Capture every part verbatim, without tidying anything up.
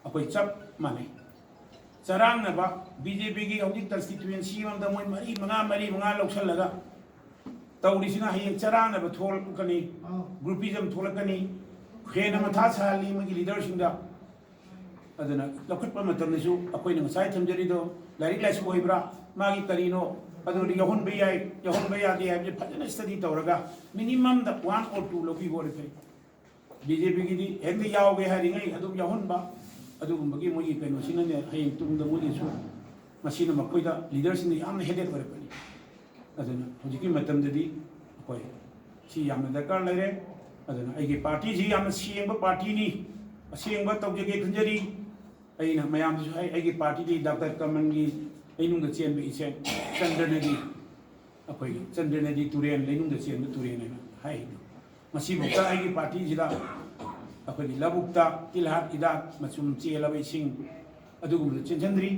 ꯑꯩꯈꯣꯏ ꯆꯞ ꯃꯥꯟꯅꯩ꯫ ꯆꯔꯥꯡꯅꯕ, ꯕꯤ ꯖꯦ ꯄꯤꯒꯤ ꯍꯧꯖꯤꯛ ꯀꯟꯁꯇꯤꯇ꯭ꯋꯦꯟꯁꯤ ꯑꯃꯗ ꯃꯣꯏ ꯃꯔꯤ ꯃꯉꯥ, ꯃꯔꯤ ꯃꯉꯥ ꯂꯧꯁꯜꯂꯒ ꯇꯧꯔꯤꯁꯤꯅ ꯍꯌꯦꯡ ꯆꯔꯥꯡꯅꯕ ꯊꯣꯛꯂꯛꯀꯅꯤ, ꯑꯥ꯫ ꯒ꯭ꯔꯨꯄꯤꯖꯝ ꯊꯣꯛꯂꯛꯀꯅꯤ, ꯍꯦꯟꯅ ꯃꯊꯥ ꯁꯥꯍꯜꯂꯤ ꯃꯣꯏꯒꯤ ꯂꯤꯗꯔꯁꯤꯡꯗ꯫ ꯑꯗꯨꯅ ꯂꯧꯈꯠꯄ ꯃꯇꯝꯗꯁꯨ ꯑꯩꯈꯣꯏꯅ ꯉꯁꯥꯏ ꯊꯝꯖꯔꯤꯗꯣ, ꯂꯥꯏꯔꯤꯛ ꯂꯥꯏꯁꯨ ꯍꯩꯕ꯭ꯔꯥ, ꯃꯥꯒꯤ ꯀꯔꯤꯅꯣ, ꯑꯗꯨꯗꯤ ꯌꯥꯎꯍꯟꯕ ꯌꯥꯏ, ꯌꯥꯎꯍꯟꯕ ꯌꯥꯗꯦ ꯍꯥꯏꯕꯁꯦ ꯐꯖꯅ ꯁ꯭ꯇꯗꯤ ꯇꯧꯔꯒ ꯃꯤꯅꯤꯃꯝꯗ ꯋꯥꯟ ꯑꯣꯔ ꯇꯨ ꯂꯧꯕꯤꯕ ꯑꯣꯏꯔꯗꯤ ꯐꯩ꯫ ꯕꯤ ꯖꯦ ꯄꯤꯒꯤꯗꯤ ꯍꯦꯛꯇ ꯌꯥꯎꯒꯦ ꯍꯥꯏꯔꯤꯉꯩ ꯑꯗꯨꯝ ꯌꯥꯎꯍꯟꯕ, ꯑꯗꯨꯒꯨꯝꯕꯒꯤ ꯃꯣꯏꯒꯤ ꯀꯩꯅꯣꯁꯤꯅꯅꯦ, ꯍꯌꯦꯡ ꯇꯨꯡꯗ ꯃꯣꯏꯒꯤꯁꯨ ꯃꯁꯤꯅ ꯃꯈꯣꯏꯗ, ꯂꯤꯗꯔꯁꯤꯡꯗ ꯌꯥꯝꯅ ꯍꯦꯗꯦꯛ ꯑꯣꯏꯔꯛꯀꯅꯤ꯫ ꯑꯗꯨꯅ ꯍꯧꯖꯤꯛꯀꯤ ꯃꯇꯝꯗꯗꯤ ꯑꯩꯈꯣꯏ ꯁꯤ ꯌꯥꯝꯅ ꯗꯔꯀꯥꯔ ꯂꯩꯔꯦ꯫ ꯑꯗꯨꯅ ꯑꯩꯒꯤ ꯄꯥꯔꯇꯤꯁꯤ ꯌꯥꯝꯅ ꯁꯦꯡꯕ ꯄꯥꯔꯇꯤꯅꯤ, ꯑꯁꯦꯡꯕ ꯇꯧꯖꯒꯦ ꯈꯟꯖꯔꯤ꯫ ꯑꯩꯅ ꯃꯌꯥꯝꯗꯁꯨ ꯍꯥꯏ, ꯑꯩꯒꯤ ꯄꯥꯔꯇꯤꯗꯤ ꯗꯥꯛꯇꯔ ꯀꯃꯜꯒꯤ ꯂꯩꯅꯨꯡꯗ ꯆꯦꯟꯕ ꯏꯆꯦ ꯆꯟꯗ꯭ꯔꯅꯗꯤ, ꯑꯩꯈꯣꯏꯒꯤ ꯆꯟꯗ꯭ꯔꯅꯗꯤ ꯇꯨꯔꯦꯜ, ꯂꯩꯅꯨꯡꯗ ꯆꯦꯟꯕ ꯇꯨꯔꯦꯜ ꯍꯥꯏꯅ ꯍꯥꯏ꯫ ꯃꯁꯤꯐꯥꯎꯗ ꯑꯩꯒꯤ ꯄꯥꯔꯇꯤꯁꯤꯗ ꯑꯩꯈꯣꯏꯒꯤ ꯂꯧꯕꯨꯛꯇ ꯇꯤꯜꯍꯥꯠ ꯍꯤꯗꯥꯛ ꯃꯆꯨꯝ ꯆꯦꯜꯂꯕ ꯏꯁꯤꯡ ꯑꯗꯨꯒꯨꯝꯕꯗꯨ ꯆꯦꯟꯁꯤꯟꯗ꯭ꯔꯤ꯫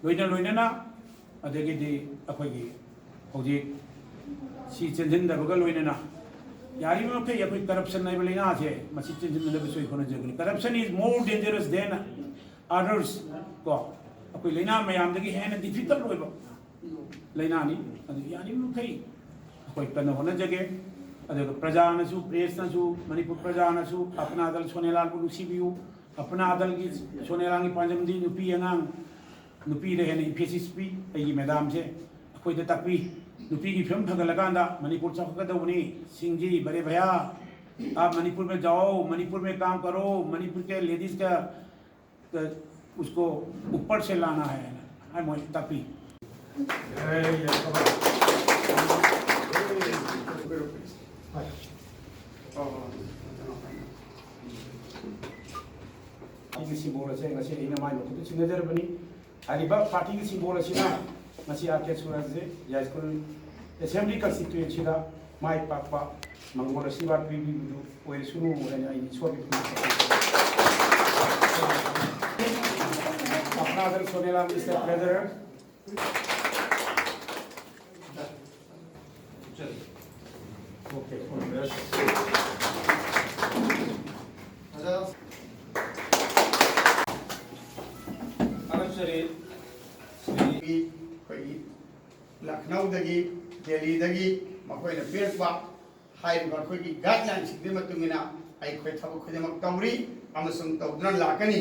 ꯂꯣꯏꯅ ꯂꯣꯏꯅꯅ ꯑꯗꯒꯤꯗꯤ ꯑꯩꯈꯣꯏꯒꯤ ꯍꯧꯖꯤꯛ ꯁꯤ ꯆꯦꯟꯁꯤꯟꯗꯕꯒ ꯂꯣꯏꯅꯅ ꯌꯥꯔꯤꯕ ꯃꯈꯩ ꯑꯩꯈꯣꯏ ꯀꯔꯞꯁꯟ ꯍꯥꯏꯕ ꯂꯥꯏꯅꯥꯁꯦ ꯃꯁꯤ ꯆꯦꯟꯁꯤꯟꯅꯅꯕꯁꯨ ꯑꯩ ꯍꯣꯠꯅꯖꯒꯅꯤ꯫ Corruption is more dangerous than others ꯀꯣ꯫ ꯑꯩꯈꯣꯏ ꯂꯥꯏꯅꯥ ꯃꯌꯥꯝꯗꯒꯤ ꯍꯦꯟꯅ difficult ꯑꯣꯏꯕ ꯂꯥꯏꯅꯥꯅꯤ꯫ ꯑꯗꯨ ꯌꯥꯔꯤꯕ ꯃꯈꯩ ꯑꯩꯈꯣꯏ ꯀꯟꯅ ꯍꯣꯠꯅꯖꯒꯦ꯫ ꯑꯗꯨꯒ ꯄ꯭ꯔꯖꯥꯅꯁꯨ, ꯄ꯭ꯔꯦꯁꯅꯁꯨ, ꯃꯅꯤꯄꯨꯔ ꯄ꯭ꯔꯖꯥꯅꯁꯨ ꯑꯄꯅꯥ ꯗꯜ ꯁꯣꯅꯦꯂꯥꯜꯕꯨ ꯅꯨꯡꯁꯤꯕꯤꯌꯨ꯫ ꯑꯄꯅꯥ ꯗꯜꯒꯤ ꯁꯣꯅꯦꯂꯥꯜꯒꯤ ꯄꯥꯟꯗꯝꯗꯤ ꯅꯨꯄꯤ ꯑꯉꯥꯡ, ꯅꯨꯄꯤꯗ ꯍꯦꯟꯅ emphasis ꯄꯤ꯫ ꯑꯩꯒꯤ ꯃꯦꯗꯥꯝꯁꯦ ꯑꯩꯈꯣꯏꯗ ꯇꯥꯛꯄꯤ꯫ ꯅꯨꯄꯤꯒꯤ ꯐꯤꯕꯝ ꯐꯒꯠꯂꯀꯥꯟꯗ ꯃꯅꯤꯄꯨꯔ ꯆꯥꯎꯈꯠꯀꯗꯧꯕꯅꯤ꯫ ꯁꯤꯡꯖꯤ, ꯕꯔꯦ ꯚꯌꯥ, आप मणिपुर में जाओ, मणिपुर में काम करो, मणिपुर के लेडीज का, का उसको ऊपर से लाना है, ꯍꯥꯏ ꯃꯣꯏ ꯇꯥꯛꯄꯤ꯫ ꯑꯩꯒꯤ ꯁꯤꯝꯕꯣꯜ ꯑꯁꯦ ꯉꯁꯤ ꯑꯩꯅ ꯃꯥꯏ ꯃꯈꯨꯠꯇ ꯁꯤꯟꯅꯖꯔꯕꯅꯤ꯫ ꯍꯥꯏꯔꯤꯕ ꯄꯥꯔꯇꯤꯒꯤ ꯁꯤꯝꯕꯣꯜ ꯑꯁꯤꯅ ꯉꯁꯤ ꯑꯥꯔ ꯀꯦ ꯁꯨꯔꯖꯁꯦ ꯌꯥꯏꯁ꯭ꯀꯨꯜ ꯑꯦꯁꯦꯝꯕ꯭ꯂꯤ ꯀꯟꯁꯇꯤꯇ꯭ꯋꯦꯟꯁꯤꯗ ꯃꯥꯏ ꯄꯥꯛꯄ ꯃꯪꯒꯣꯜ ꯑꯁꯤꯔꯕꯥꯗ ꯄꯤꯕꯤꯕꯗꯨ ꯑꯣꯏꯔꯁꯅꯨ ꯍꯥꯏꯅ ꯑꯩ ꯏꯁꯣꯔꯒꯤ ꯈꯨꯔꯨꯝꯖꯔꯤ꯫ ꯑꯄꯅꯥ ꯗꯜ ꯁꯣꯅꯦꯂꯥꯜ ꯏꯁ ꯗ ꯇ꯭ꯔꯦꯖꯔꯔ꯫ Okay, all the best. ꯑꯩꯈꯣꯏꯒꯤ ꯂꯈꯅꯧꯗꯒꯤ, ꯗꯦꯜꯂꯤꯗꯒꯤ ꯃꯈꯣꯏꯅ ꯄꯤꯔꯛꯄ ꯍꯥꯏꯔꯤꯕ ꯑꯩꯈꯣꯏꯒꯤ ꯒꯥꯏꯗꯂꯥꯏꯟꯁꯤꯡꯗꯨꯒꯤ ꯃꯇꯨꯡ ꯏꯟꯅ ꯑꯩꯈꯣꯏ ꯊꯕꯛ ꯈꯨꯗꯤꯡꯃꯛ ꯇꯧꯔꯤ ꯑꯃꯁꯨꯡ ꯇꯧꯗꯨꯅ ꯂꯥꯛꯀꯅꯤ꯫